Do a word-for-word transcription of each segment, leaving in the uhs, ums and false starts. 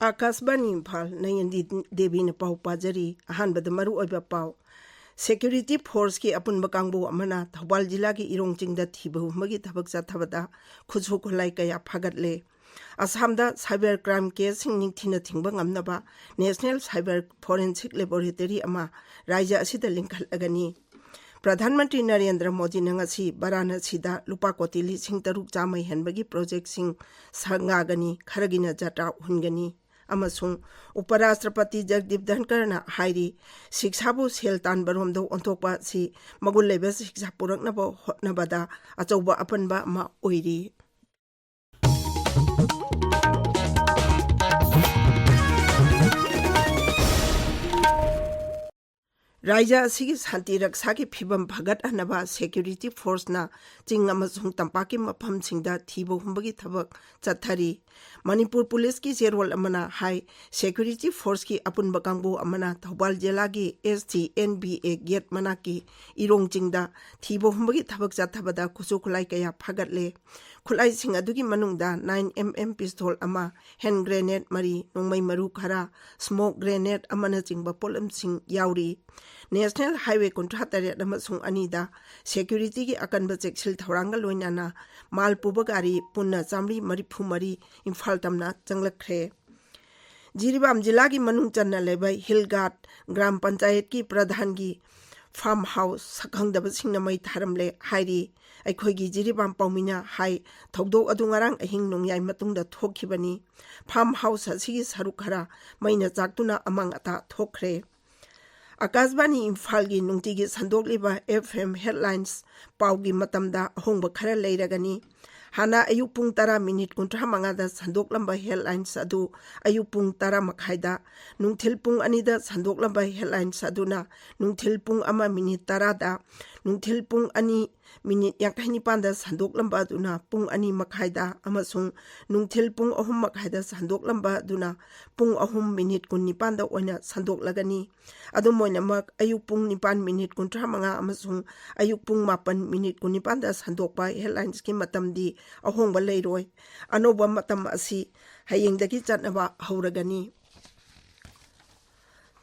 ꯑꯥꯀꯥꯁꯕꯥꯅꯤ ꯏꯝꯐꯥꯜ, ꯅꯌꯟꯗꯤ ꯗꯦꯕꯤꯅ ꯄꯥꯎ ꯄꯥꯖꯔꯤ꯫ ꯑꯍꯥꯟꯕꯗ ꯃꯔꯨꯑꯣꯏꯕ ꯄꯥꯎ꯫ ꯁꯦꯀ꯭ꯌꯨꯔꯤꯇꯤ ꯐꯣꯔꯁꯀꯤ ꯑꯄꯨꯟꯕ ꯀꯥꯡꯕꯨ ꯑꯃꯅ ꯊꯧꯕꯥꯜ ꯖꯤꯂꯥꯒꯤ ꯏꯔꯣꯡ ꯆꯤꯡꯗ ꯊꯤꯕ ꯍꯨꯝꯕꯒꯤ ꯊꯕꯛ ꯆꯠꯊꯕꯗ ꯈꯨꯠꯁꯨ ꯈꯨꯠꯂꯥꯏ ꯀꯌꯥ ꯐꯥꯒꯠꯂꯦ꯫ ꯑꯁꯥꯝꯗ ꯁꯥꯏꯕꯔ ꯀ꯭ꯔꯥꯏꯝ ꯀꯦꯁꯁꯤꯡ ꯅꯤꯡꯊꯤꯅ ꯊꯤꯡꯕ ꯉꯝꯅꯕ ꯅꯦꯁꯅꯦꯜ ꯁꯥꯏꯕꯔ ꯐꯣꯔꯦꯟꯁꯤꯛ ꯂꯦꯕꯣꯔꯦꯇꯔꯤ ꯑꯃ ꯔꯥꯖ꯭ꯌ ꯑꯁꯤꯗ ꯂꯤꯡꯈꯠꯂꯒꯅꯤ꯫ ꯄ꯭ꯔꯙꯥꯟ ꯃꯟꯇ꯭ꯔꯤ ꯅꯔꯦꯟꯗ꯭ꯔ ꯃꯣꯗꯤꯅ ꯉꯁꯤ ꯕꯔꯥꯅꯁꯤꯗ ꯂꯨꯄꯥ ꯀꯣꯇꯤ ꯂꯤꯁꯤꯡ ꯇꯔꯨꯛ ꯆꯥꯝꯃ ꯍꯦꯟꯕꯒꯤ ꯄ꯭ꯔꯣꯖꯦꯛꯁꯤꯡ ꯁꯪꯒꯥꯒꯅꯤ, ꯈꯔꯒꯤꯅ ꯖꯇ꯭ꯔꯥ ꯍꯨꯟꯒꯅꯤ꯫ ꯑꯃꯁꯨꯡ ꯎꯄꯔꯥꯁꯇ꯭ꯔꯄꯇꯤ ꯖꯒꯗꯤꯞ ꯙꯟꯀꯔꯅ ꯍꯥꯏꯔꯤ, ꯁꯤꯛꯁꯥꯕꯨ ꯁꯦꯜ ꯇꯥꯟꯕꯔꯣꯝꯗ ꯑꯣꯟꯊꯣꯛꯄ ꯑꯁꯤ ꯃꯒꯨꯟ ꯂꯩꯕ ꯁꯤꯛꯁꯥ ꯄꯨꯔꯛꯅꯕ ꯍꯣꯠꯅꯕꯗ ꯑꯆꯧꯕ ꯑꯄꯟꯕ ꯑꯃ ꯑꯣꯏꯔꯤ꯫ ꯔꯥꯖ꯭ꯌ ꯑꯁꯤꯒꯤ ꯁꯥꯟꯇꯤ ꯔꯛꯁꯥꯒꯤ ꯐꯤꯕꯝ ꯐꯒꯠꯍꯟꯅꯕ ꯁꯦꯀ꯭ꯌꯨꯔꯤꯇꯤ ꯐꯣꯔꯁꯅ ꯆꯤꯡ ꯑꯃꯁꯨꯡ ꯇꯝꯄꯥꯛꯀꯤ ꯃꯐꯝꯁꯤꯡꯗ ꯊꯤꯕ ꯍꯨꯝꯕꯒꯤ ꯊꯕꯛ ꯆꯠꯊꯔꯤ꯫ ꯃꯅꯤꯄꯨꯔ ꯄꯨꯂꯤꯁꯀꯤ ꯆꯦꯔꯣꯜ ꯑꯃꯅ ꯍꯥꯏ, ꯁꯦꯀ꯭ꯌꯨꯔꯤꯇꯤ ꯐꯣꯔꯁꯀꯤ ꯑꯄꯨꯟꯕ ꯀꯥꯡꯕꯨ ꯑꯃꯅ ꯊꯧꯕꯥꯜ ꯖꯤꯂꯥꯒꯤ S T N B A gate ꯃꯅꯥꯛꯀꯤ ꯏꯔꯣꯡ ꯆꯤꯡꯗ ꯊꯤꯕ ꯍꯨꯝꯕꯒꯤ ꯊꯕꯛ ꯆꯠꯊꯕꯗ ꯈꯨꯠꯁꯨ ꯈꯨꯠꯂꯥꯏ ꯀꯌꯥ ꯐꯥꯒꯠꯂꯦ꯫ ꯈꯨꯠꯂꯥꯏꯁꯤꯡ ꯑꯗꯨꯒꯤ ꯃꯅꯨꯡꯗ ꯅꯥꯏꯟ ꯑꯦꯝ ꯑꯦꯝ ꯄꯤꯁꯇꯣꯜ ꯑꯃ, ꯍꯦꯟ ꯒ꯭ꯔꯦꯅꯦꯗ ꯃꯔꯤ, ꯅꯣꯡꯃꯩ ꯃꯔꯨ ꯈꯔ, ꯁ꯭ꯃꯣꯛ ꯒ꯭ꯔꯦꯅꯦꯗ ꯑꯃꯅꯆꯤꯡꯕ ꯄꯣꯠꯂꯝꯁꯤꯡ ꯌꯥꯎꯔꯤ꯫ ꯅꯦꯁꯅꯦꯜ ꯍꯥꯏꯋꯦ ꯀꯨꯟꯊ꯭ꯔꯥ ꯇꯔꯦꯠ ꯑꯃꯁꯨꯡ ꯑꯅꯤꯗ ꯁꯦꯀ꯭ꯌꯨꯔꯤꯇꯤꯒꯤ ꯑꯀꯟꯕ ꯆꯦꯛꯁꯤꯜ ꯊꯧꯔꯥꯡꯒ ꯂꯣꯏꯅꯅ ꯃꯥꯜ ꯄꯨꯕ ꯒꯥꯔꯤ ꯄꯨꯟꯅ ꯆꯥꯃꯔꯤ ꯃꯔꯤꯐꯨ ꯃꯔꯤ ꯏꯝꯐꯥꯜ ꯇꯝꯅ ꯆꯪꯂꯛꯈ꯭ꯔꯦ꯫ ꯖꯤꯔꯤꯕꯥꯝ ꯖꯤꯂꯥꯒꯤ ꯃꯅꯨꯡ ꯆꯟꯅ ꯂꯩꯕ ꯍꯤꯜ ꯒꯥꯔꯗ ꯒ꯭ꯔꯥꯝ ꯄꯟꯆꯥꯌꯠꯀꯤ ꯄ꯭ꯔꯙꯥꯟꯒꯤ ꯐꯥꯔꯝ ꯍꯥꯎꯁ ꯁꯛꯈꯪꯗꯕꯁꯤꯡꯅ ꯃꯩ ꯊꯥꯔꯝꯂꯦ ꯍꯥꯏꯔꯤ꯫ ꯑꯩꯈꯣꯏꯒꯤ ꯖꯤꯔꯤꯕꯥꯝ ꯄꯥꯎꯃꯤꯅ ꯍꯥꯏ, ꯊꯧꯗꯣꯛ ꯑꯗꯨ ꯉꯔꯥꯡ ꯑꯍꯤꯡ ꯅꯣꯡꯌꯥꯏ ꯃꯇꯨꯡꯗ ꯊꯣꯛꯈꯤꯕꯅꯤ꯫ ꯐꯥꯔꯝ ꯍꯥꯎꯁ ꯑꯁꯤꯒꯤ ꯁꯔꯨꯛ ꯈꯔ ꯃꯩꯅ ꯆꯥꯛꯇꯨꯅ ꯑꯃꯥꯡ ꯑꯇꯥ ꯊꯣꯛꯈ꯭ꯔꯦ꯫ ꯑꯀꯥꯁꯕꯥꯅꯤ ꯏꯝꯐꯥꯜꯒꯤ ꯅꯨꯡꯇꯤꯒꯤ ꯁꯟꯗꯣꯛꯂꯤꯕ ꯑꯦꯐ ꯑꯦꯝ ꯍꯦꯗꯂꯥꯏꯟꯁ ꯄꯥꯎꯒꯤ ꯃꯇꯝꯗ ꯑꯍꯣꯡꯕ ꯈꯔ ꯂꯩꯔꯒꯅꯤ꯫ ꯍꯥꯟꯅ ꯑꯌꯨꯛ ꯄꯨꯡ ꯇꯔꯥ ꯃꯤꯅꯤꯠ ꯀꯨꯟꯊ꯭ꯔꯥ ꯃꯉꯥꯗ ꯁꯟꯗꯣꯛꯂꯝꯕ ꯍꯦꯗꯂꯥꯏꯟꯁ ꯑꯗꯨ ꯑꯌꯨꯛ ꯄꯨꯡ ꯇꯔꯥ ꯃꯈꯥꯏꯗ, ꯅꯨꯡꯊꯤꯜ ꯄꯨꯡ ꯑꯅꯤꯗ ꯁꯟꯗꯣꯛꯂꯝꯕ ꯍꯦꯗꯂꯥꯏꯟꯁ ꯑꯗꯨꯅ ꯅꯨꯡꯊꯤꯜ ꯄꯨꯡ ꯑꯃ ꯃꯤꯅꯤꯠ ꯇꯔꯥꯗ, ꯅꯨꯡꯊꯤꯜ ꯄꯨꯡ ꯑꯅꯤ ꯃꯤꯅꯤꯠ ꯌꯥꯡꯈꯩ ꯅꯤꯄꯥꯟꯗ ꯁꯟꯗꯣꯛꯂꯝꯕ ꯑꯗꯨꯅ ꯄꯨꯡ ꯑꯅꯤ ꯃꯈꯥꯏꯗ ꯑꯃꯁꯨꯡ ꯅꯨꯡꯊꯤꯜ ꯄꯨꯡ ꯑꯍꯨꯝ ꯃꯈꯥꯏꯗ ꯁꯟꯗꯣꯛꯂꯝꯕ ꯑꯗꯨꯅ ꯄꯨꯡ ꯑꯍꯨꯝ ꯃꯤꯅꯤꯠ ꯀꯨꯟ ꯅꯤꯄꯥꯟꯗ ꯑꯣꯏꯅ ꯁꯟꯗꯣꯛꯂꯒꯅꯤ꯫ ꯑꯗꯨꯝ ꯑꯣꯏꯅꯃꯛ, ꯑꯌꯨꯛ ꯄꯨꯡ ꯅꯤꯄꯥꯟ ꯃꯤꯅꯤꯠ ꯀꯨꯟꯊ꯭ꯔꯥ ꯃꯉꯥ ꯑꯃꯁꯨꯡ ꯑꯌꯨꯛ ꯄꯨꯡ ꯃꯥꯄꯟ ꯃꯤꯅꯤꯠ ꯀꯨꯟ ꯅꯤꯄꯥꯟꯗ ꯁꯟꯗꯣꯛꯄ headlinesꯀꯤ ꯃꯇꯝꯗꯤ ꯑꯍꯣꯡꯕ ꯂꯩꯔꯣꯏ꯫ ꯑꯅꯧꯕ ꯃꯇꯝ ꯑꯁꯤ ꯍꯌꯦꯡꯗꯒꯤ ꯆꯠꯅꯕ ꯍꯧꯔꯒꯅꯤ꯫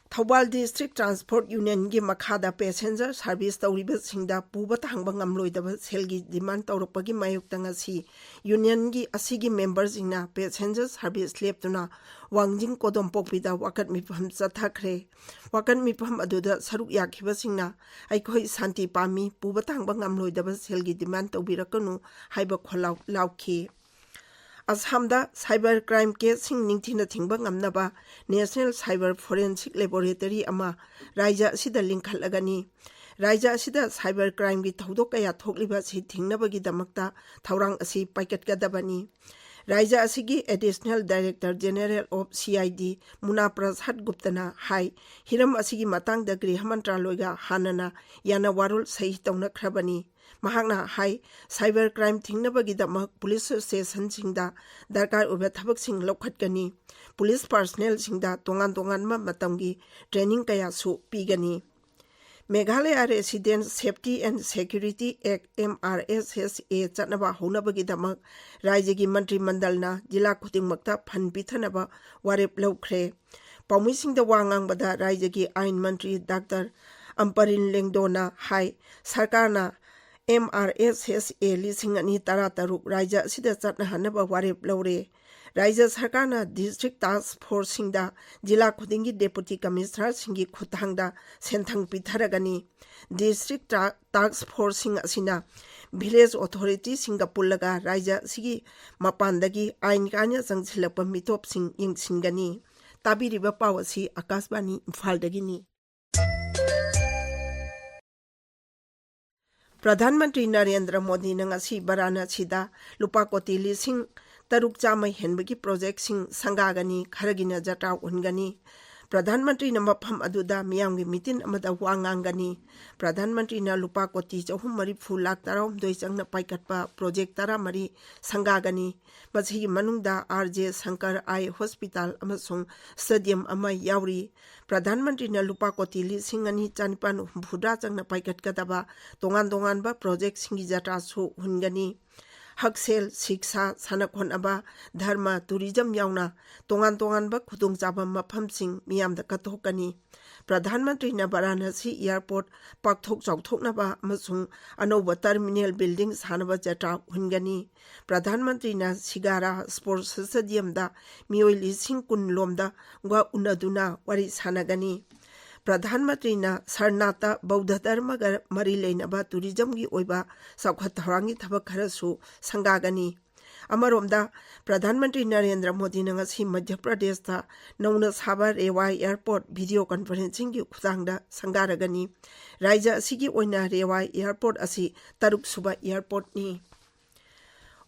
ꯊꯧꯕꯥꯜ District Transport Unionꯒꯤ ꯃꯈꯥꯗ passenger service ꯇꯧꯔꯤꯕꯁꯤꯡꯗ ꯄꯨꯕ ꯊꯥꯡꯕ ꯉꯝꯂꯣꯏꯗꯕ ꯁꯦꯜꯒꯤ demand ꯇꯧꯔꯛꯄꯒꯤ ꯃꯥꯌꯣꯛꯇ ꯉꯁꯤ unionꯒꯤ ꯑꯁꯤꯒꯤ memberꯁꯤꯡꯅ passenger service ꯂꯦꯞꯇꯨꯅ ꯋꯥꯡꯖꯤꯡ ꯀꯣꯗꯣꯝꯄꯣꯛꯄꯤꯗ ꯋꯥꯀꯠ ꯃꯤꯐꯝ ꯆꯠꯊꯈ꯭ꯔꯦ꯫ ꯋꯥꯀꯠ ꯃꯤꯐꯝ ꯑꯗꯨꯗ ꯁꯔꯨꯛ ꯌꯥꯈꯤꯕꯁꯤꯡꯅ "ꯑꯩꯈꯣꯏ ꯁꯥꯟꯇꯤ ꯄꯥꯝꯃꯤ, ꯄꯨꯕ ꯊꯥꯡꯕ ꯉꯝꯂꯣꯏꯗꯕ ꯁꯦꯜꯒꯤ demand ꯇꯧꯕꯤꯔꯛꯀꯅꯨ" ꯍꯥꯏꯕ ꯈꯣꯜꯂꯥꯎ ꯂꯥꯎꯈꯤ꯫ ꯑꯁꯥꯝꯗ cyber crime caseꯁꯤꯡ ꯅꯤꯡꯊꯤꯅ ꯊꯤꯡꯕ ꯉꯝꯅꯕ National Cyber Forensic Laboratory ꯑꯃ ꯔꯥꯖ꯭ꯌ ꯑꯁꯤꯗ ꯂꯤꯡꯈꯠꯂꯒꯅꯤ꯫ ꯔꯥꯖ꯭ꯌ ꯑꯁꯤꯗ cyber crimeꯒꯤ ꯊꯧꯗꯣꯛ ꯀꯌꯥ ꯊꯣꯛꯂꯤꯕ ꯑꯁꯤ ꯊꯤꯡꯅꯕꯒꯤꯗꯃꯛꯇ ꯊꯧꯔꯥꯡ ꯑꯁꯤ ꯄꯥꯏꯈꯠꯀꯗꯕꯅꯤ꯫ ꯔꯥꯖ꯭ꯌ ꯑꯁꯤꯒꯤ Additional Director General of CID ꯃꯨꯅꯥ ꯄ꯭ꯔꯁꯥꯗ ꯒꯨꯞꯇꯅ ꯍꯥꯏ, ꯍꯤꯔꯝ ꯑꯁꯤꯒꯤ ꯃꯇꯥꯡꯗ ꯒ꯭ꯔꯤꯍ ꯃꯟꯇ꯭ꯔꯥꯂꯣꯏꯒ ꯍꯥꯟꯅꯅ ꯌꯥꯅ ꯋꯥꯔꯣꯜ ꯁꯍꯤ ꯇꯧꯅꯈ꯭ꯔꯕꯅꯤ꯫ ꯃꯍꯥꯛꯅ ꯍꯥꯏ, cyber crime ꯊꯤꯡꯅꯕꯒꯤꯗꯃꯛ police stationꯁꯤꯡꯗ ꯗꯔꯀꯥꯔ ꯑꯣꯏꯕ ꯊꯕꯛꯁꯤꯡ ꯂꯧꯈꯠꯀꯅꯤ꯫ Police personnelꯁꯤꯡꯗ ꯇꯣꯉꯥꯟ ꯇꯣꯉꯥꯟꯕ ꯃꯇꯝꯒꯤ training ꯀꯌꯥꯁꯨ ꯄꯤꯒꯅꯤ꯫ Meghalaya Resident Safety and Security Act, MRSSA, ꯆꯠꯅꯕ ꯍꯧꯅꯕꯒꯤꯗꯃꯛ ꯔꯥꯖ꯭ꯌꯒꯤ ꯃꯟꯇ꯭ꯔꯤ ꯃꯟꯗꯜꯅ ꯖꯤꯂꯥ ꯈꯨꯗꯤꯡꯃꯛꯇ fund ꯄꯤꯊꯅꯕ ꯋꯥꯔꯦꯞ ꯂꯧꯈ꯭ꯔꯦ꯫ ꯄꯥꯎꯃꯤꯁꯤꯡꯗ ꯋꯥ ꯉꯥꯡꯕꯗ ꯔꯥꯖ꯭ꯌꯒꯤ ꯑꯥꯏꯟ ꯃꯟꯇ꯭ꯔꯤ ꯗꯥꯛꯇꯔ ꯑꯝꯄꯔꯤꯟ ꯂꯦꯡꯗꯣꯅ ꯍꯥꯏ, ꯁꯔꯀꯥꯔꯅ MRSSA ꯂꯤꯁꯤꯡ ꯑꯅꯤ ꯇꯔꯥꯇꯔꯨꯛ ꯔꯥꯖ꯭ꯌ ꯑꯁꯤꯗ ꯆꯠꯅꯍꯟꯅꯕ ꯋꯥꯔꯦꯞ ꯂꯧꯔꯦ꯫ ꯔꯥꯖ꯭ꯌ ꯁꯔꯀꯥꯔꯅ district task forceꯁꯤꯡꯗ ꯖꯤꯂꯥ ꯈꯨꯗꯤꯡꯒꯤ deputy commissionerꯁꯤꯡꯒꯤ ꯈꯨꯠꯊꯥꯡꯗ ꯁꯦꯟꯊꯪ ꯄꯤꯊꯔꯒꯅꯤ꯫ District ta-, task forceꯁꯤꯡ ꯑꯁꯤꯅ village authorityꯁꯤꯡꯒ ꯄꯨꯜꯂꯒ ꯔꯥꯖ꯭ꯌ ꯑꯁꯤꯒꯤ ꯃꯄꯥꯟꯗꯒꯤ ꯑꯥꯏꯟ ꯀꯥꯏꯅ ꯆꯪꯁꯤꯜꯂꯛꯄ ꯃꯤꯇꯣꯞꯁꯤꯡ ꯌꯦꯡꯁꯤꯟꯒꯅꯤ꯫ ꯇꯥꯕꯤꯔꯤꯕ ꯄꯥꯎ ꯑꯁꯤ ꯑꯀꯥꯁꯕꯥꯅꯤ ꯏꯝꯐꯥꯜꯗꯒꯤꯅꯤ꯫ ꯄ꯭ꯔꯙꯥꯟ ꯃꯟꯇ꯭ꯔꯤ ꯅꯔꯦꯟꯗ꯭ꯔ ꯃꯣꯗꯤꯅ ꯉꯁꯤ ꯕꯔꯥꯅꯥꯁꯤꯗ ꯂꯨꯄꯥ ꯀꯣꯇꯤ ꯂꯤꯁꯤꯡ ꯇꯔꯨꯛ ꯆꯥꯝꯃ ꯍꯦꯟꯕꯒꯤ projectꯁꯤꯡ ꯁꯪꯒꯥꯒꯅꯤ, ꯈꯔꯒꯤꯅ ꯖꯇ꯭ꯔꯥ ꯎꯟꯒꯅꯤ꯫ ꯄ꯭ꯔꯙꯥꯟ ꯃꯟꯇ꯭ꯔꯤꯅ ꯃꯐꯝ ꯑꯗꯨꯗ ꯃꯤꯌꯥꯝꯒꯤ ꯃꯤꯇꯤꯟ ꯑꯃꯗ ꯋꯥ ꯉꯥꯡꯒꯅꯤ꯫ ꯄ꯭ꯔꯙꯥꯟ ꯃꯟꯇ꯭ꯔꯤꯅ ꯂꯨꯄꯥ ꯀꯣꯇꯤ ꯆꯍꯨꯝ ꯃꯔꯤꯐꯨ ꯂꯥꯈ ꯇꯔꯥꯍꯨꯝꯗꯣꯏ ꯆꯪꯅ ꯄꯥꯏꯈꯠꯄ ꯄ꯭ꯔꯣꯖꯦꯛ ꯇꯔꯥꯃꯔꯤ ꯁꯪꯒꯥꯒꯅꯤ꯫ ꯃꯁꯤꯒꯤ ꯃꯅꯨꯡꯗ ꯑꯥꯔ ꯖꯦ ꯁꯪꯀꯔ ꯑꯥꯏ ꯍꯣꯁꯄꯤꯇꯥꯜ ꯑꯃꯁꯨꯡ ꯁ꯭ꯇꯦꯗꯤꯌꯝ ꯑꯃ ꯌꯥꯎꯔꯤ꯫ ꯄ꯭ꯔꯙꯥꯟ ꯃꯟꯇ꯭ꯔꯤꯅ ꯂꯨꯄꯥ ꯀꯣꯇꯤ ꯂꯤꯁꯤꯡ ꯑꯅꯤ ꯆꯥꯅꯤꯄꯥꯟ ꯍꯨꯝꯐꯨꯇꯔꯥ ꯆꯪꯅ ꯄꯥꯏꯈꯠꯀꯗꯕ ꯇꯣꯉꯥꯟ ꯇꯣꯉꯥꯟꯕ ꯄ꯭ꯔꯣꯖꯦꯛꯁꯤꯡꯒꯤ ꯖꯇ꯭ꯔꯥꯁꯨ ꯍꯨꯟꯒꯅꯤ꯫ ꯍꯛꯁꯦꯜ, ꯁꯤꯛꯁꯥ, ꯁꯥꯟꯅ ꯈꯣꯠꯅꯕ, ꯙꯔꯃ, ꯇꯨꯔꯤꯖꯝ ꯌꯥꯎꯅ ꯇꯣꯉꯥꯟ ꯇꯣꯉꯥꯟꯕ ꯈꯨꯗꯣꯡꯆꯥꯕ ꯃꯐꯝꯁꯤꯡ ꯃꯤꯌꯥꯝꯗ ꯀꯠꯊꯣꯛꯀꯅꯤ꯫ ꯄ꯭ꯔꯙꯥꯟ ꯃꯟꯇ꯭ꯔꯤꯅ ꯚꯥꯔꯥꯅꯥꯁꯤ ꯑꯦꯌꯔꯄꯣꯔꯠ ꯄꯥꯛꯊꯣꯛ ꯆꯥꯎꯊꯣꯛꯅꯕ ꯑꯃꯁꯨꯡ ꯑꯅꯧꯕ ꯇꯔꯃꯤꯅꯦꯜ ꯕꯤꯜꯗꯤꯡ ꯁꯥꯅꯕ ꯖꯇ꯭ꯔꯥ ꯍꯨꯟꯒꯅꯤ꯫ ꯄ꯭ꯔꯙꯥꯟ ꯃꯟꯇ꯭ꯔꯤꯅ ꯁꯤꯒꯥꯔꯥ ꯁ꯭ꯄꯣꯔꯠꯁ ꯁ꯭ꯇꯦꯗꯤꯌꯝꯗ ꯃꯤꯑꯣꯏ ꯂꯤꯁꯤꯡ ꯀꯨꯟ ꯂꯣꯝꯗ ꯋꯥ ꯎꯅꯗꯨꯅ ꯋꯥꯔꯤ ꯁꯥꯟꯅꯒꯅꯤ꯫ ꯄ꯭ꯔꯙꯥꯟ ꯃꯟꯇ꯭ꯔꯤꯅ ꯁꯔꯅꯥꯊꯇ ꯕꯧꯗꯙ ꯙꯔꯃꯒ ꯃꯔꯤ ꯂꯩꯅꯕ ꯇꯨꯔꯤꯖꯝꯒꯤ ꯑꯣꯏꯕ ꯆꯥꯎꯈꯠ ꯊꯧꯔꯥꯡꯒꯤ ꯊꯕꯛ ꯈꯔꯁꯨ ꯁꯪꯒꯥꯒꯅꯤ꯫ ꯑꯃꯔꯣꯝꯗ, ꯄ꯭ꯔꯙꯥꯟ ꯃꯟꯇ꯭ꯔꯤ ꯅꯔꯦꯟꯗ꯭ꯔ ꯃꯣꯗꯤꯅ ꯉꯁꯤ ꯃꯙ꯭ꯌ ꯄ꯭ꯔꯗꯦꯁꯇ ꯅꯧꯅ ꯁꯥꯕ ꯔꯦꯋꯥ ꯑꯦꯌꯔꯄꯣꯔꯠ ꯚꯤꯗꯤꯑꯣ ꯀꯟꯐꯔꯦꯟꯁꯤꯡꯒꯤ ꯈꯨꯠꯊꯥꯡꯗ ꯁꯪꯒꯥꯔꯒꯅꯤ꯫ ꯔꯥꯖ꯭ꯌ ꯑꯁꯤꯒꯤ ꯑꯣꯏꯅ ꯔꯦꯋꯥ ꯑꯦꯌꯔꯄꯣꯔꯠ ꯑꯁꯤ ꯇꯔꯨꯛꯁꯨꯕ ꯑꯦꯌꯔꯄꯣꯔꯠꯅꯤ꯫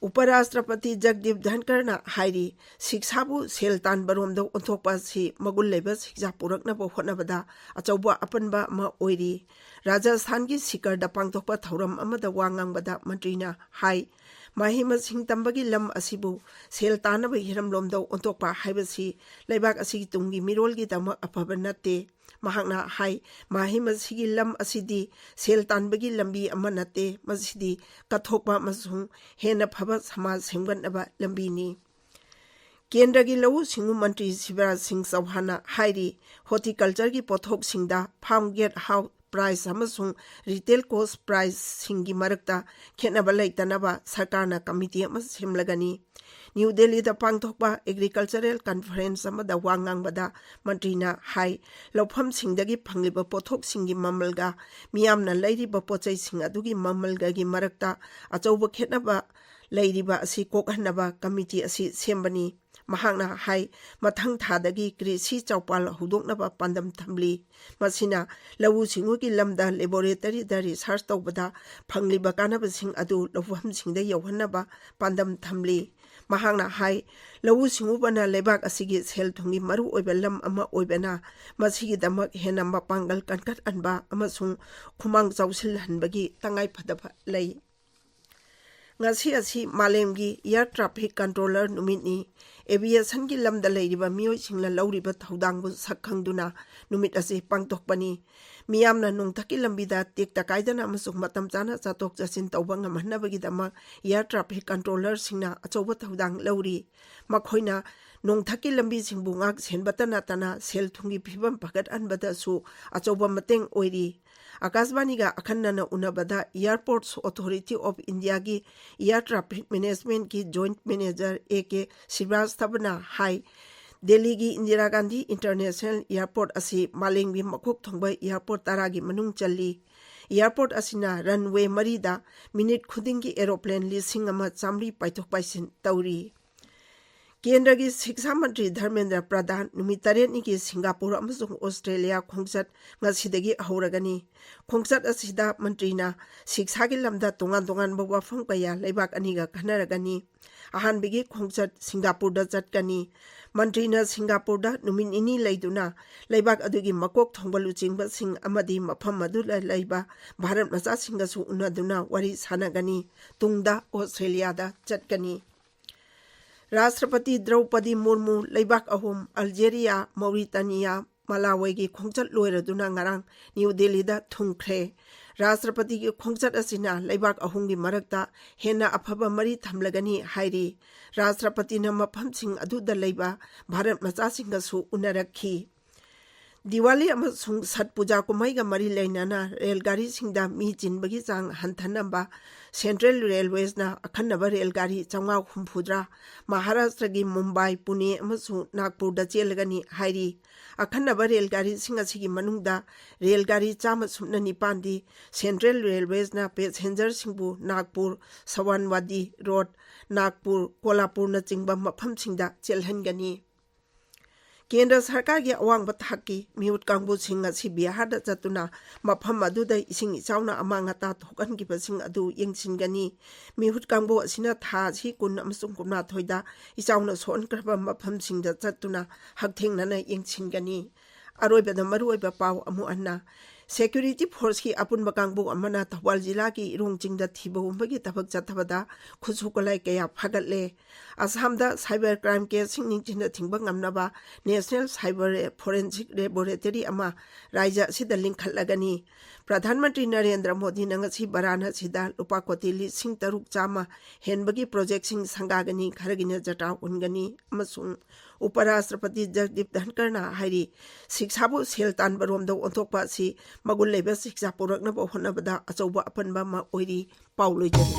ꯎꯄꯔꯥꯁꯇ꯭ꯔꯄꯇꯤ ꯖꯒꯗꯤꯞ ꯙꯟꯀꯔꯅ ꯍꯥꯏꯔꯤ, ꯁꯤꯛꯁꯥꯕꯨ ꯁꯦꯜ ꯇꯥꯟꯕꯔꯣꯝꯗ ꯑꯣꯟꯊꯣꯛꯄ ꯑꯁꯤ ꯃꯒꯨꯟ ꯂꯩꯕ ꯁꯤꯛꯁꯥ ꯄꯨꯔꯛꯅꯕ ꯍꯣꯠꯅꯕꯗ ꯑꯆꯧꯕ ꯑꯄꯟꯕ ꯑꯃ ꯑꯣꯏꯔꯤ꯫ ꯔꯥꯖꯁꯊꯥꯟꯒꯤ ꯁꯤꯀꯔꯗ ꯄꯥꯡꯊꯣꯛꯄ ꯊꯧꯔꯝ ꯑꯃꯗ ꯋꯥ ꯉꯥꯡꯕꯗ ꯃꯟꯇ꯭ꯔꯤꯅ ꯍꯥꯏ, ꯃꯍꯩ ꯃꯁꯤꯡ ꯇꯝꯕꯒꯤ ꯂꯝ ꯑꯁꯤꯕꯨ ꯁꯦꯜ ꯇꯥꯟꯅꯕ ꯍꯤꯔꯝꯂꯣꯝꯗ ꯑꯣꯟꯊꯣꯛꯄ ꯍꯥꯏꯕꯁꯤ ꯂꯩꯕꯥꯛ ꯑꯁꯤꯒꯤ ꯇꯨꯡꯒꯤ ꯃꯤꯔꯣꯜꯒꯤꯗꯃꯛ ꯑꯐꯕ ꯅꯠꯇꯦ꯫ ꯃꯍꯥꯛꯅ ꯍꯥꯏ, ꯃꯍꯩ ꯃꯁꯤꯒꯤ ꯂꯝ ꯑꯁꯤꯗꯤ ꯁꯦꯜ ꯇꯥꯟꯕꯒꯤ ꯂꯝꯕꯤ ꯑꯃ ꯅꯠꯇꯦ, ꯃꯁꯤꯗꯤ ꯀꯠꯊꯣꯛꯄ ꯑꯃꯁꯨꯡ ꯍꯦꯟꯅ ꯐꯕ ꯁꯃꯥꯖ ꯁꯦꯝꯒꯠꯅꯕ ꯂꯝꯕꯤꯅꯤ꯫ ꯀꯦꯟꯗ꯭ꯔꯒꯤ ꯂꯧꯎ ꯁꯤꯡꯎ ꯃꯟꯇ꯭ꯔꯤ ꯁꯤꯕꯔꯥꯖ ꯁꯤꯡ ꯆꯧꯍꯥꯟꯅ ꯍꯥꯏꯔꯤ, ꯍꯣꯔꯇꯤꯀꯜꯆꯔꯒꯤ ꯄꯣꯠꯊꯣꯛꯁꯤꯡꯗ ꯐꯥꯔꯝ ꯒꯦꯠ ꯍꯥꯎꯁ ꯄ꯭ꯔꯥꯏꯁ ꯑꯃꯁꯨꯡ ꯔꯤꯇꯦꯜ ꯀꯣꯁ ꯄ꯭ꯔꯥꯏꯁꯁꯤꯡꯒꯤ ꯃꯔꯛꯇ ꯈꯦꯠꯅꯕ ꯂꯩꯇꯅꯕ ꯁꯔꯀꯥꯔꯅ ꯀꯃꯤꯇꯤ ꯑꯃ ꯁꯦꯝꯂꯒꯅꯤ꯫ ꯅ꯭ꯌꯨ ꯗꯦꯜꯂꯤꯗ ꯄꯥꯡꯊꯣꯛꯄ ꯑꯦꯒ꯭ꯔꯤꯀꯜꯆꯔꯦꯜ ꯀꯟꯐꯔꯦꯟꯁ ꯑꯃꯗ ꯋꯥ ꯉꯥꯡꯕꯗ ꯃꯟꯇ꯭ꯔꯤꯅ ꯍꯥꯏ, ꯂꯧꯐꯝꯁꯤꯡꯗꯒꯤ ꯐꯪꯂꯤꯕ ꯄꯣꯠꯊꯣꯛꯁꯤꯡꯒꯤ ꯃꯃꯜꯒ ꯃꯤꯌꯥꯝꯅ ꯂꯩꯔꯤꯕ ꯄꯣꯠꯆꯩꯁꯤꯡ ꯑꯗꯨꯒꯤ ꯃꯃꯜꯒꯒꯤ ꯃꯔꯛꯇ ꯑꯆꯧꯕ ꯈꯦꯠꯅꯕ ꯂꯩꯔꯤꯕ ꯑꯁꯤ ꯀꯣꯛꯍꯟꯅꯕ ꯀꯃꯤꯇꯤ ꯑꯁꯤ ꯁꯦꯝꯕꯅꯤ꯫ ꯃꯍꯥꯛꯅ ꯍꯥꯏ, ꯃꯊꯪ ꯊꯥꯗꯒꯤ ꯀ꯭ꯔꯤꯁꯤ ꯆꯧꯄꯥꯜ ꯍꯧꯗꯣꯛꯅꯕ ꯄꯥꯟꯗꯝ ꯊꯝꯂꯤ꯫ ꯃꯁꯤꯅ ꯂꯧꯎ ꯁꯤꯡꯎꯒꯤ ꯂꯝꯗ ꯂꯦꯕꯣꯔꯦꯇꯔꯤꯗ ꯔꯤꯁꯔꯆ ꯇꯧꯕꯗ ꯐꯪꯂꯤꯕ ꯀꯥꯟꯅꯕꯁꯤꯡ ꯑꯗꯨ ꯂꯧꯐꯝꯁꯤꯡꯗ ꯌꯧꯍꯟꯅꯕ ꯄꯥꯟꯗꯝ ꯊꯝꯂꯤ꯫ ꯃꯍꯥꯛꯅ ꯍꯥꯏ, ꯂꯧꯎ ꯁꯤꯡꯎꯕꯅ ꯂꯩꯕꯥꯛ ꯑꯁꯤꯒꯤ ꯁꯦꯜ ꯊꯨꯝꯒꯤ ꯃꯔꯨꯑꯣꯏꯕ ꯂꯝ ꯑꯃ ꯑꯣꯏꯕꯅ, ꯃꯁꯤꯒꯤꯗꯃꯛ ꯍꯦꯟꯅ ꯃꯄꯥꯡꯒꯜ ꯀꯟꯈꯠꯍꯟꯕ ꯑꯃꯁꯨꯡ ꯈꯨꯃꯥꯡ ꯆꯥꯎꯁꯤꯜꯍꯟꯕꯒꯤ ꯇꯉꯥꯏꯐꯗꯕ ꯂꯩ꯫ ꯉꯁꯤ ꯑꯁꯤ ꯃꯥꯂꯦꯝꯒꯤ Air Traffic Controller ꯅꯨꯃꯤꯠꯅꯤ꯫ Aviation ꯒꯤ ꯂꯝꯗ ꯂꯩꯔꯤꯕ ꯃꯤꯑꯣꯏꯁꯤꯡꯅ ꯂꯧꯔꯤꯕ ꯊꯧꯗꯥꯡꯕꯨ ꯁꯛ ꯈꯪꯗꯨꯅ ꯅꯨꯃꯤꯠ ꯑꯁꯤ ꯄꯥꯡꯊꯣꯛꯄꯅꯤ꯫ ꯃꯤꯌꯥꯝꯅ ꯅꯣꯡꯊꯛꯀꯤ ꯂꯝꯕꯤꯗ ꯇꯦꯛꯇ ꯀꯥꯏꯗꯅ ꯑꯃꯁꯨꯡ ꯃꯇꯝ ꯆꯥꯅ ꯆꯠꯊꯣꯛ ꯆꯠꯁꯤꯟ ꯇꯧꯕ ꯉꯝꯍꯟꯅꯕꯒꯤꯗꯃꯛ Air Traffic Controller ꯁꯤꯡꯅ ꯑꯆꯧꯕ ꯊꯧꯗꯥꯡ ꯂꯧꯔꯤ꯫ ꯃꯈꯣꯏꯅ ꯅꯣꯡꯊꯛꯀꯤ ꯂꯝꯕꯤꯁꯤꯡꯕꯨ ꯉꯥꯛ ꯁꯦꯟꯕꯇ ꯅꯠꯇꯅ ꯁꯦꯜ ꯊꯨꯝꯒꯤ ꯐꯤꯕꯝ ꯐꯒꯠꯍꯟꯕꯗꯁꯨ ꯑꯆꯧꯕ ꯃꯇꯦꯡ ꯑꯣꯏꯔꯤ꯫ ꯑꯀꯥꯁꯕꯥꯅꯤꯒ ꯑꯈꯟꯅꯅ ꯎꯅꯕꯗ Airports Authority of India ꯒꯤ Air Traffic Management ꯀꯤ Joint Manager A K ꯁ꯭ꯔꯤꯕꯥꯁꯊꯕꯅ ꯍꯥꯏ, ꯗꯦꯜꯂꯤꯒꯤ ꯏꯟꯗꯤꯔꯥ ꯒꯥꯟꯙꯤ International Airport ꯑꯁꯤ ꯃꯥꯂꯦꯝꯒꯤ ꯃꯀꯣꯛ ꯊꯣꯡꯕ airport ꯇꯔꯥꯒꯤ ꯃꯅꯨꯡ ꯆꯜꯂꯤ꯫ Airport ꯑꯁꯤꯅ runway ꯃꯔꯤꯗ ꯃꯤꯅꯤꯠ ꯈꯨꯗꯤꯡꯒꯤ aeroplane ꯂꯤꯁꯤꯡ ꯑꯃ ꯆꯥꯃꯔꯤ ꯄꯥꯏꯊꯣꯛ ꯄꯥꯏꯁꯤꯟ ꯇꯧꯔꯤ꯫ ꯀꯦꯟꯗ꯭ꯔꯒꯤ ꯁꯤꯛꯁꯥ ꯃꯟꯇ꯭ꯔꯤ ꯙꯔꯃꯦꯟꯗ꯭ꯔ ꯄ꯭ꯔꯙꯥꯟ ꯅꯨꯃꯤꯠ ꯇꯔꯦꯠꯅꯤꯒꯤ ꯁꯤꯡꯒꯥꯄꯨꯔ ꯑꯃꯁꯨꯡ ꯑꯣꯁꯇ꯭ꯔꯦꯂꯤꯌꯥ ꯈꯣꯡꯆꯠ ꯉꯁꯤꯗꯒꯤ ꯍꯧꯔꯒꯅꯤ꯫ ꯈꯣꯡꯆꯠ ꯑꯁꯤꯗ ꯃꯟꯇ꯭ꯔꯤꯅ ꯁꯤꯛꯁꯥꯒꯤ ꯂꯝꯗ ꯇꯣꯉꯥꯟ ꯇꯣꯉꯥꯟꯕ ꯋꯥꯐꯝ ꯀꯌꯥ ꯂꯩꯕꯥꯛ ꯑꯅꯤꯒ ꯈꯟꯅꯔꯒꯅꯤ꯫ ꯑꯍꯥꯟꯕꯒꯤ ꯈꯣꯡꯆꯠ ꯁꯤꯡꯒꯥꯄꯨꯔꯗ ꯆꯠꯀꯅꯤ꯫ ꯃꯟꯇ꯭ꯔꯤꯅ ꯁꯤꯡꯒꯥꯄꯨꯔꯗ ꯅꯨꯃꯤꯠ ꯅꯤꯅꯤ ꯂꯩꯗꯨꯅ ꯂꯩꯕꯥꯛ ꯑꯗꯨꯒꯤ ꯃꯀꯣꯛ ꯊꯣꯡꯕ ꯂꯨꯆꯤꯡꯕꯁꯤꯡ ꯑꯃꯗꯤ ꯃꯐꯝ ꯑꯗꯨꯗ ꯂꯩꯕ ꯚꯥꯔꯠ ꯃꯆꯥꯁꯤꯡꯒꯁꯨ ꯎꯅꯗꯨꯅ ꯋꯥꯔꯤ ꯁꯥꯟꯅꯒꯅꯤ꯫ ꯇꯨꯡꯗ ꯑꯣꯁꯇ꯭ꯔꯦꯂꯤꯌꯥꯗ ꯆꯠꯀꯅꯤ꯫ ꯔꯥꯁꯇ꯭ꯔꯄꯇꯤ ꯗ꯭ꯔꯧꯄꯗꯤ ꯃꯨꯔꯃꯨ ꯂꯩꯕꯥꯛ ꯑꯍꯨꯝ, ꯑꯜꯖꯦꯔꯤꯌꯥ, ꯃꯧꯔꯤꯇꯥꯅꯤꯌꯥ, ꯃꯂꯥꯋꯦꯒꯤ ꯈꯣꯡꯆꯠ ꯂꯣꯏꯔꯗꯨꯅ ꯉꯔꯥꯡ ꯅ꯭ꯌꯨ ꯗꯦꯜꯂꯤꯗ ꯊꯨꯡꯈ꯭ꯔꯦ꯫ ꯔꯥꯁꯇ꯭ꯔꯄꯇꯤꯒꯤ ꯈꯣꯡꯆꯠ ꯑꯁꯤꯅ ꯂꯩꯕꯥꯛ ꯑꯍꯨꯝꯒꯤ ꯃꯔꯛꯇ ꯍꯦꯟꯅ ꯑꯐꯕ ꯃꯔꯤ ꯊꯝꯂꯒꯅꯤ ꯍꯥꯏꯔꯤ꯫ ꯔꯥꯁꯇ꯭ꯔꯄꯇꯤꯅ ꯃꯐꯝꯁꯤꯡ ꯑꯗꯨꯗ ꯂꯩꯕ ꯚꯥꯔꯠ ꯃꯆꯥꯁꯤꯡꯒꯁꯨ ꯎꯅꯔꯛꯈꯤ꯫ ꯗꯤꯋꯥꯂꯤ ꯑꯃꯁꯨꯡ ꯁꯠ ꯄꯨꯖꯥ ꯀꯨꯝꯍꯩꯒ ꯃꯔꯤ ꯂꯩꯅꯅ ꯔꯦꯜ ꯒꯥꯔꯤꯁꯤꯡꯗ ꯃꯤ ꯆꯤꯟꯕꯒꯤ ꯆꯥꯡ ꯍꯟꯊꯅꯕ Central Railways ꯅ ꯑꯈꯟꯅꯕ ꯔꯦꯜ ꯒꯥꯔꯤ ꯆꯥꯝꯃꯉꯥ ꯍꯨꯝꯐꯨꯇꯔꯥ ꯃꯍꯥꯔꯥꯁꯇ꯭ꯔꯒꯤ ꯃꯨꯝꯕꯥꯏ, ꯄꯨꯅꯦ ꯑꯃꯁꯨꯡ ꯅꯥꯒꯄꯨꯔꯗ ꯆꯦꯜꯂꯒꯅꯤ ꯍꯥꯏꯔꯤ꯫ ꯑꯈꯟꯅꯕ ꯔꯦꯜ ꯒꯥꯔꯤꯁꯤꯡ ꯑꯁꯤꯒꯤ ꯃꯅꯨꯡꯗ ꯔꯦꯜ ꯒꯥꯔꯤ ꯆꯥꯝꯃ ꯁꯨꯞꯅ ꯅꯤꯄꯥꯟꯗꯤ Central Railways ꯅ passenger ꯁꯤꯡꯕꯨ ꯅꯥꯒꯄꯨꯔ, ꯁꯋꯥꯟꯋꯥꯗꯤ ꯔꯣꯗ, ꯅꯥꯒꯄꯨꯔ, ꯀꯣꯂꯥꯄꯨꯔꯅꯆꯤꯡꯕ ꯃꯐꯝꯁꯤꯡꯗ ꯆꯦꯜꯍꯟꯒꯅꯤ꯫ ꯀꯦꯟꯗ꯭ꯔ ꯁꯔꯀꯥꯔꯒꯤ ꯑꯋꯥꯡꯕ ꯊꯥꯛꯀꯤ ꯃꯤꯍꯨꯠ ꯀꯥꯡꯕꯨꯁꯤꯡ ꯑꯁꯤ ꯕꯤꯍꯥꯔꯗ ꯆꯠꯇꯨꯅ ꯃꯐꯝ ꯑꯗꯨꯗ ꯏꯁꯤꯡ ꯏꯆꯥꯎꯅ ꯑꯃꯥꯡ ꯑꯇꯥ ꯊꯣꯛꯍꯟꯈꯤꯕꯁꯤꯡ ꯑꯗꯨ ꯌꯦꯡꯁꯤꯟꯒꯅꯤ꯫ ꯃꯤꯍꯨꯠ ꯀꯥꯡꯕꯨ ꯑꯁꯤꯅ ꯊꯥ ꯑꯁꯤ ꯀꯨꯟ ꯑꯃꯁꯨꯡ ꯀꯨꯟꯃꯥꯊꯣꯏꯗ ꯏꯆꯥꯎꯅ ꯁꯣꯛꯍꯟꯈ꯭ꯔꯕ ꯃꯐꯝꯁꯤꯡꯗ ꯆꯠꯇꯨꯅ ꯍꯛꯊꯦꯡꯅꯅ ꯌꯦꯡꯁꯤꯟꯒꯅꯤ꯫ ꯑꯔꯣꯏꯕꯗ ꯃꯔꯨꯑꯣꯏꯕ ꯄꯥꯎ ꯑꯃꯨꯛ ꯍꯟꯅ, ꯁꯦꯀ꯭ꯌꯨꯔꯤꯇꯤ ꯐꯣꯔꯁꯀꯤ ꯑꯄꯨꯟꯕ ꯀꯥꯡꯕꯨ ꯑꯃꯅ ꯊꯧꯕꯥꯜ ꯖꯤꯂꯥꯒꯤ ꯏꯔꯣꯡ ꯆꯤꯡꯗ ꯊꯤꯕ ꯍꯨꯝꯕꯒꯤ ꯊꯕꯛ ꯆꯠꯊꯕꯗ ꯈꯨꯠꯁꯨ ꯈꯨꯠꯂꯥꯏ ꯀꯌꯥ ꯐꯥꯒꯠꯂꯦ꯫ ꯑꯁꯥꯝꯗ ꯁꯥꯏꯕꯔ ꯀ꯭ꯔꯥꯏꯝ ꯀꯦꯁꯁꯤꯡ ꯅꯤꯡꯊꯤꯅ ꯊꯤꯡꯕ ꯉꯝꯅꯕ ꯅꯦꯁꯅꯦꯜ ꯁꯥꯏꯕꯔ ꯐꯣꯔꯦꯟꯁꯤꯛ ꯂꯦꯕꯣꯔꯦꯇꯔꯤ ꯑꯃ ꯔꯥꯖ꯭ꯌ ꯑꯁꯤꯗ ꯂꯤꯡꯈꯠꯂꯒꯅꯤ꯫ ꯄ꯭ꯔꯙꯥꯟ ꯃꯟꯇ꯭ꯔꯤ ꯅꯔꯦꯟꯗ꯭ꯔ ꯃꯣꯗꯤꯅ ꯉꯁꯤ ꯕꯔꯥꯅꯁꯤꯗ ꯂꯨꯄꯥ ꯀꯣꯇꯤ ꯂꯤꯁꯤꯡ ꯇꯔꯨꯛ ꯆꯥꯝꯃ ꯍꯦꯟꯕꯒꯤ ꯄ꯭ꯔꯣꯖꯦꯛꯁꯤꯡ ꯁꯪꯒꯥꯒꯅꯤ, ꯈꯔꯒꯤꯅ ꯖꯇ꯭ꯔꯥ ꯍꯨꯟꯒꯅꯤ ꯑꯃꯁꯨꯡ ꯎꯄꯔꯥꯁꯇ꯭ꯔꯄꯇꯤ ꯖꯒꯗꯤꯞ ꯙꯟꯀꯔꯅ ꯍꯥꯏꯔꯤ, ꯁꯤꯛꯁꯥꯕꯨ ꯁꯦꯜ ꯇꯥꯟꯕ ꯔꯣꯝꯗ ꯑꯣꯟꯊꯣꯛꯄ ꯑꯁꯤ ꯃꯒꯨꯟ ꯂꯩꯕ ꯁꯤꯛꯁꯥ ꯄꯨꯔꯛꯅꯕ ꯍꯣꯠꯅꯕꯗ ꯑꯆꯧꯕ ꯑꯄꯟꯕ ꯑꯃ ꯑꯣꯏꯔꯤ꯫ ꯄꯥꯎ ꯂꯣꯏꯖꯔꯦ꯫